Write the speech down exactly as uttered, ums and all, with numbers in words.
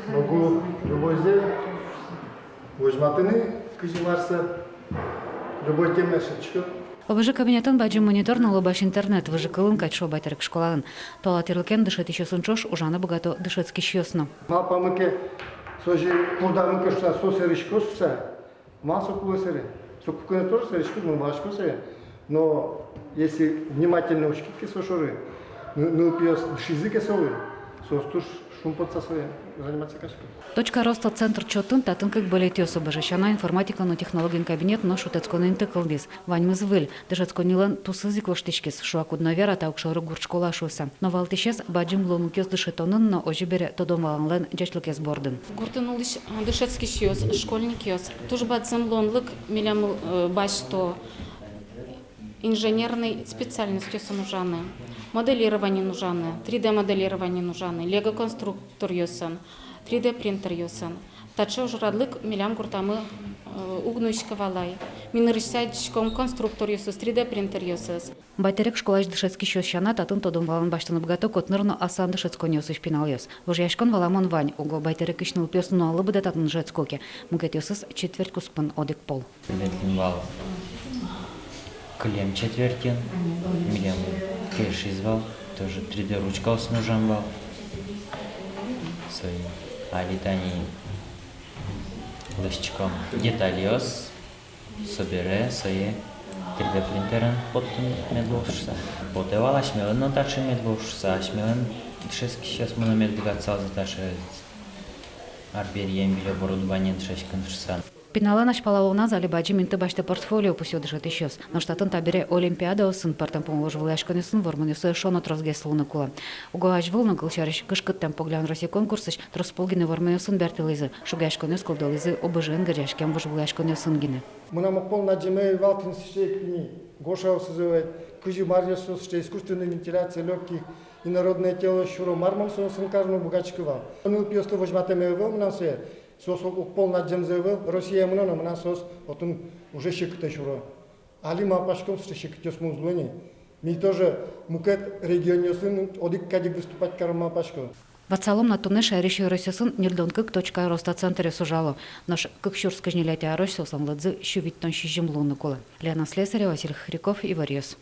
Могу любойзэ возьматыны, кызьы мар со, любой темае шедьтӥсько. ОБЖ кабинетын бадӟым монитор но лобась интернет, выжыкылын кадь, шуо Байтерек школаын. Туала тирлыкен дышетӥсьёсын ӵош ужаны быгато дышетскисьёс но. Малпамы ке, со же курдамы ке шуса, со сэрыськоз шуса. Мар со кулэ сэре? Со куке но тоже сэрыськоз, мон валасько сое. Но если внимательно учкид ке со шоры, ны-, нылпиос дышизы ке солы, соос туж шумпотыса сое заниматься карисько. «Точка роста» центр чотын татын кык бӧлетъёс: ОБЖ сяна, информатика но технологиен кабинет но шутэтскон инты кылдӥз. Ваньмыз выль. Дышетсконнилэн тусыз ик воштӥськиз. Шуак уд но вера та огшоры гурт школа шуыса. Но валтӥсез бадӟым луонлыкъёс дышетонын но озьы бере тодон-валанлэн ӟечлыкез бордын. Гуртын улӥсь, а, дышетскисьёс, школьникъёс туж бадӟым луонлык милям, э, басьто инженерный специальностьёсын ужаны, моделированиен ужаны, три дэ моделированиен ужаны, лего конструкторъёсын, три дэ принтеръёсын. Таӵе ужрадлык милям гуртамы, э, уг нуиськы вал ай. Ми нырысьсэ адӟиськом конструкторъёсыз, три дэ принтеръёсыз. Байтерек школаысь дышетскисьёс сяна, татын тодон-валан басьтыны быгато Котныр но Асан дышетсконниосысь пиналъёс. Вожъяськон, валамон, вань, уго Байтерекысь нылпиос нуналлы быдэ татын дышетско ке, мукетъёсыз четверть куспын одӥг пол. Мед вал кылем четвертьын, милем кельшиз вал, тоже три дэ ручкаосын ужам вал. Сое али тани лэсьтӥськом детальёс. Собере сое три дэ принтерын поттыны мед луоз шуса. Потэ вал асьмелэн но таӵе мед луоз шуса, асьмелэн дышетскисьёсмы но мед быгатысалзы таӵе арбериен, выль оборудованиен дышетскыны шуса. Пиналлэн азьпала улоназ али бадӟым инты басьтэ портфолио, пусъё дышетӥсьёс. Нош татын табере олимпиадаосын, пӧртэм пумо вожвылъяськонъёсын вормонъёссэ эшшо но тросгес луыны кулэ. Уго азьвыл но, кылсярысь, «Кышкыт тэмпоглян» россия конкурсысь трос пол гинэ вормонъёсын бертылӥзы. Шугъяськонъёс кылдылӥзы ОБЖ-ен герӟаськем вожвылъяськонъёсын гинэ. Мынам огпол но адӟеме ӧй вал тӥни сыӵе ик ини Гошаосыз ӧвӧл, кызьы маръёссэ сыӵе искусственной вентиляция лёгких, инородное тело сюро, мар мон соосын карыны уг быгатӥськы вал. Нылпиосты возьматэме ӧй вал мынам сое, соос огпол но адӟемзы ӧй вал, Россие мыно но, мынам соос отын уже секытэ сюро. Али малпаськом, сыӵе секытъёсмы уз луы ни. Ми тоже мукет регионъёсын одӥг кадь ик выступать каром, малпасько. Ватсалом на, туннэ шаерысь ёросъёсын ньыльдон кык «Точка роста» центръёс ужало. Нош кык сюрс кызь ньылетӥ арозь соослэн лыдзы сю витьтон сизьым луыны кулэ. Лена Слесарева, Василий Хряков, «Иворъёс».